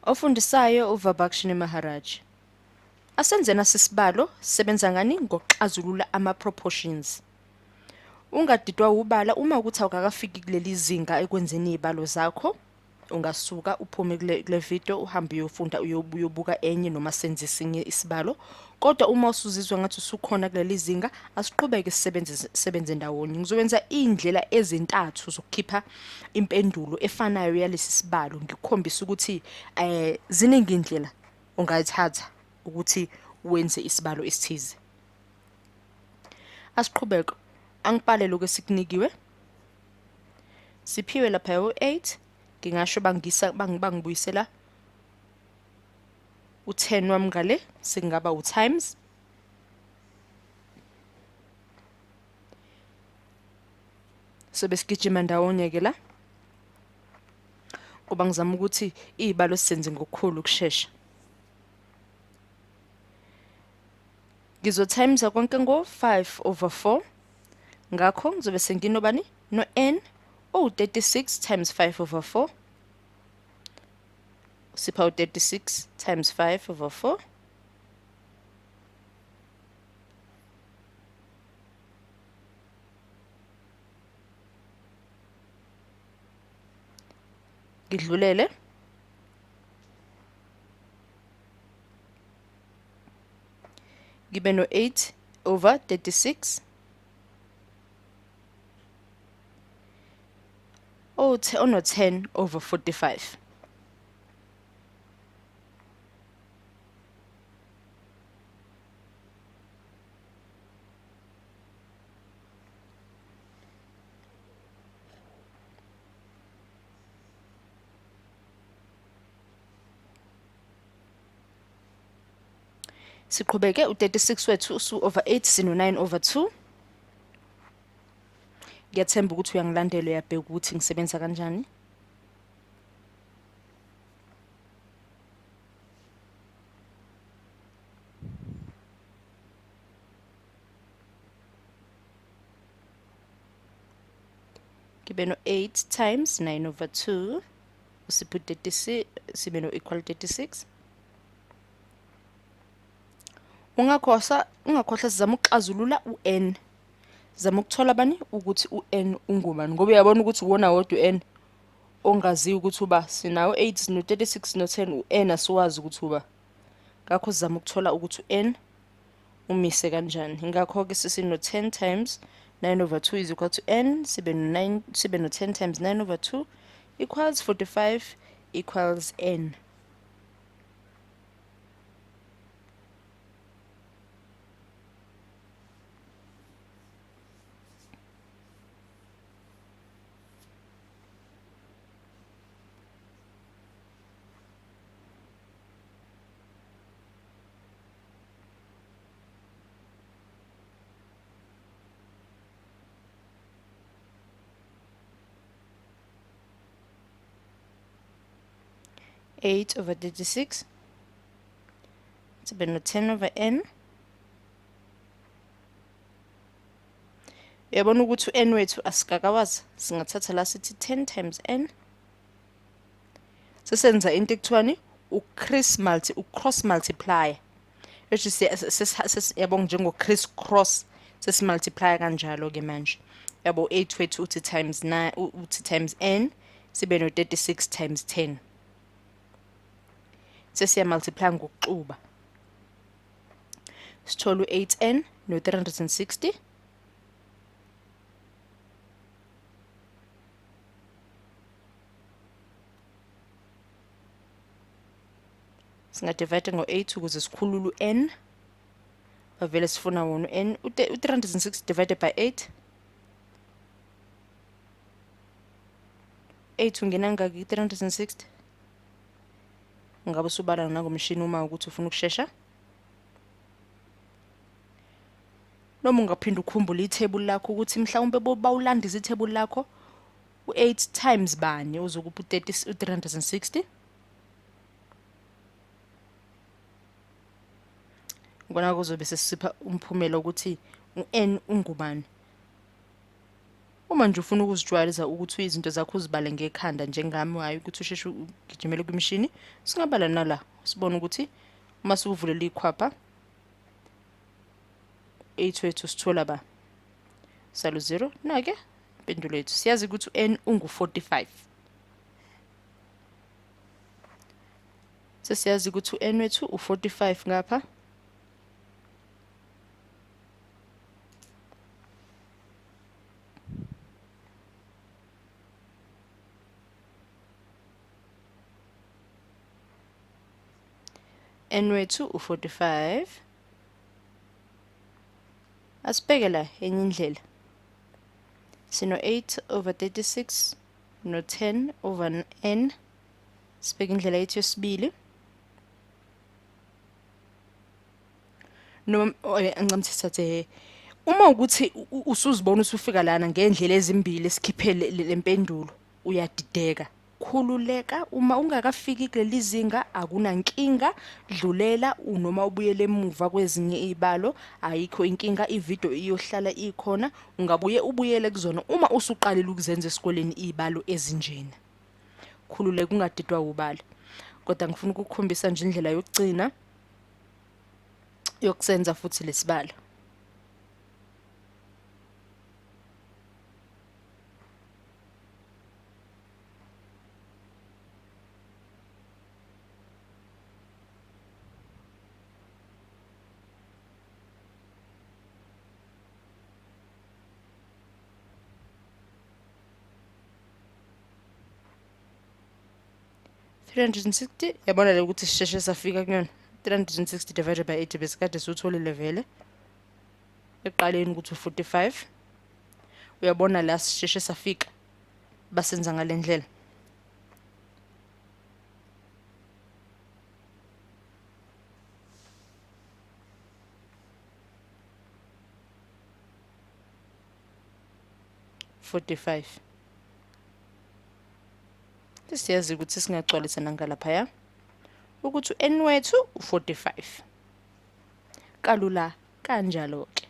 Ofundisayo uVabakshini Maharaj. Asenze nasi isibalo, sisebenza ngani? Ngokuxazulula ama-proportions. Ungadidwa ubala uma ukuthi awukakafiki kuleli zinga ekwenzeni iy'balo zakho, ungasuka uphume kule video uhambe uyofunda uyobuka enye noma senze esinye isibalo. Kodwa uma usuzizwa ngathi usukhona kuleli zinga, asiqhubeke sisebenze ndawonye. Ngizokwenza iy'ndlela ezintathu zokukhipha impendulo efanayo yalesi sibalo, ngikukhombise ukuthi ziningi iy'ndlela ongayithatha ukuthi wenze isibalo esithize. Asiqhubeke, angibhale lokhu esikunikiwe. Siphiwe lapha u-8, ngingasho bangibuyisela u-10 wami ngale, singaba u-times. Sobe sigijima ndawonye ke la, ngoba ngizama ukuthi iy'balo sizenze ngokukhulu ukushesha. Ngizotimesa konke ngo-5 over 4, ngakho ngizobe senginobani? No-n owu-36 times 5 over 4, sipha u-36 times 5 over 4. Ngidlulele. Ngibe no-8 over 36. Ono-10 over 45. Siqhubeke u-36 wethu usu over 8 sino 9 over 2. Ngiyathemba ukuthi uyangilandela, uyabheka ukuthi ngisebenza kanjani. Ngibe no 8 times 9 over 2 usiphe 36, sibe no equal 36. Ungakhohlwa sizama ukuxazulula u-n. Zama ukuthola bani ukuthi u-n ungubani, ngoba uyabona ukuthi uwona wodwa u-n ongaziwa ukuthi uba. Sinawo 8, sino 36, sino 10, u-n asiwazi ukuthi uba. Ngakho sizama ukuthola ukuthi u-n umise kanjani. Ngakho-ke sesino 10 times 9 over 2 is equal to n, sibe no 9, sibe no 10 times 9 over 2 equals 45 equals n. 8 over 36, sibe no 10 over n. Uyabona ukuthi u-n wethu asikakawazi, singathatha la sithi 10 times n. Sesenza into ekuthiwani? U-cross multiplier. Which is yabo njengo-criss cross, sesimultiplya kanjalo ke manje. Yabo 8 wethu uthi times 9, uthi times n, sibe no 36 times 10. Sesiya multiply ngokuxuba. Sithola u-8n no 360. Singadivide ngo-8 ukuze sikhulule u-n. Bavele sifuna wona u-n. U-360 divided by 8. 8 ungena ngaki 360? Ngabe usubala nangomshini uma ukuthi ufuna ukushesha. Noma ungaphinda ukhumbule ithebuli lakho ukuthi mhlawumbe bawulandisa ithebuli lakho u-8 times bani uzokupha u-360. Ngibona kuzobe sesipha umphumela ukuthi u-n ungubani. Uma nje ufuna ukuzijwayeza ukuthi izinto zakho uzibale ngekhanda njengami, hayi ukuthi usheshe ugijimele kwimishini, singabala nala sibone ukuthi uma siwuvulela ikhwapha 8 wethu sithola ba salo 0. Na-ke impendulo yethu siyazi ukuthi u-n ungu-45. Sesiyazi ukuthi u-n wethu u-45 ngapha. N wethu u-45. Asibheke la enye indlela. Sino 8 over 36 no 10 over n. Sibheke indlela yethu yesibili. Noma angicathi uma ukuthi usuzibona usufika lana ngendlela ezimbili esikhiphe lempendulo, uyadideka. Khululeka, uma ungakafiki kuleli zinga akunankinga, dlulela noma ubuyele emuva kwezinye izibalo, ayikho inkinga, ividiyo iyohlala ikhona, ungabuye ubuyele kuzona uma usuqalile ukuzenza esikoleni izibalo ezinjena. Khululeka, ungadidwa ubala. Kodwa ngifuna ukukukhombisa nje indlela yokugcina yokusenza futhi lesibalo. .360, yabona le ukuthi sisheshe safika kuyona. 360 divided by 8 besikade siwutholile vele ekuqaleni ukuthi u-45. Uyabona la sisheshe safika, basenza ngale ndlela. 45. Siyazi ukuthi singagcwalisa nangalaphaya ukuthi u-n wethu u-45. Kalula kanjalo-ke.